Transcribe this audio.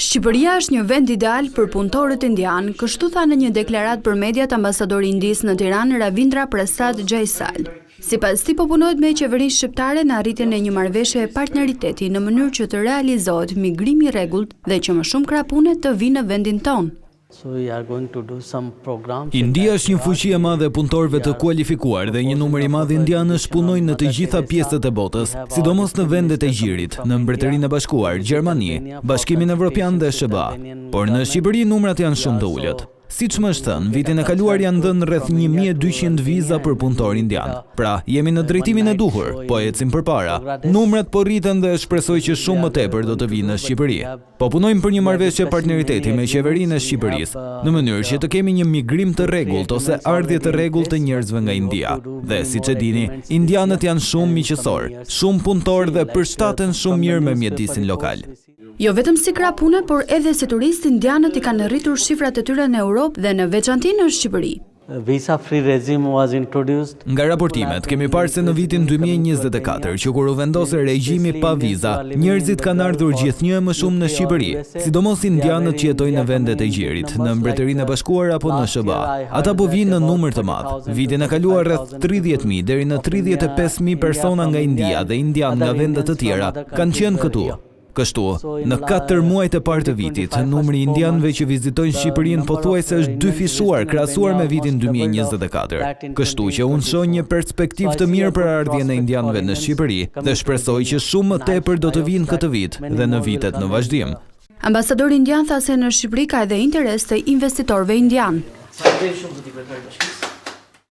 Shqipëria është një vend ideal për punëtorët indianë, kështu tha në një deklaratë për mediat ambasadori i Indisë në Tiranë, Ravindra Prasad Jaisal. Sipas tij po punohet me qeverinë shqiptare në arritjen e një marrëveshjeje partneriteti në mënyrë që të realizohet migrimi i rregullt dhe që më shumë krah pune të vijnë në vendin tonë. India është një fuqi e madhe e punëtorëve të kualifikuar dhe një numër i madh indianësh punojnë në të gjitha pjesët e botës, sidomos në vendet e Gjirit, në Mbretërinë e Bashkuar, Gjermani, Bashkimin Evropian dhe SHBA. Por në Shqipëri numrat janë shumë të ulët. Siç më është thënë, vitin e kaluar janë dhënë rreth 1200 viza për punëtorë indianë. Pra, jemi në drejtimin e duhur, po ecim përpara. Numrat po rriten dhe shpresoj që shumë më tepër do të vijnë në Shqipëri. Po punojmë për një marrëveshje partneriteti me qeverinë e Shqipërisë, në mënyrë që të kemi një migrim të rregullt ose ardhje të rregullt të njerëzve nga India. Dhe, siç e dini, indianët janë shumë miqësorë, shumë punëtorë dhe përshtaten shumë mirë me mjedisin lokal. Jo vetëm si krah pune, por edhe si turistë, indianët i kanë rritur shifrat e tyre në Europë dhe në veçanti në Shqipëri. Visa free regime was introduced. Nga raportimet, kemi parë se në vitin 2024, që kur u vendos regjimi pa viza, njerëzit kanë ardhur gjithnjë e më shumë në Shqipëri, sidomos indianët që jetojnë në vendet e Gjirit, në Mbretërinë e Bashkuar apo në SHBA. Ata po vijnë në numër të madh. Vitin e kaluar rreth 30.000 deri në 35.000 persona nga India dhe indianë nga vende të tjera kanë qenë këtu. Kështu, në katër muajt e parë të vitit, numri i indianëve që vizitojnë Shqipërinë pothuajse është dyfishuar krahasuar me vitin 2024. Kështu që unë shoh një perspektivë të mirë për ardhjen e indianëve në Shqipëri dhe shpresoj që shumë më tepër do të vijnë këtë vit dhe në vitet në vazhdim. Ambasadori indian tha se në Shqipëri ka edhe interes të investitorëve indianë. Faleminderit shumë zoti kryetar i bashkisë.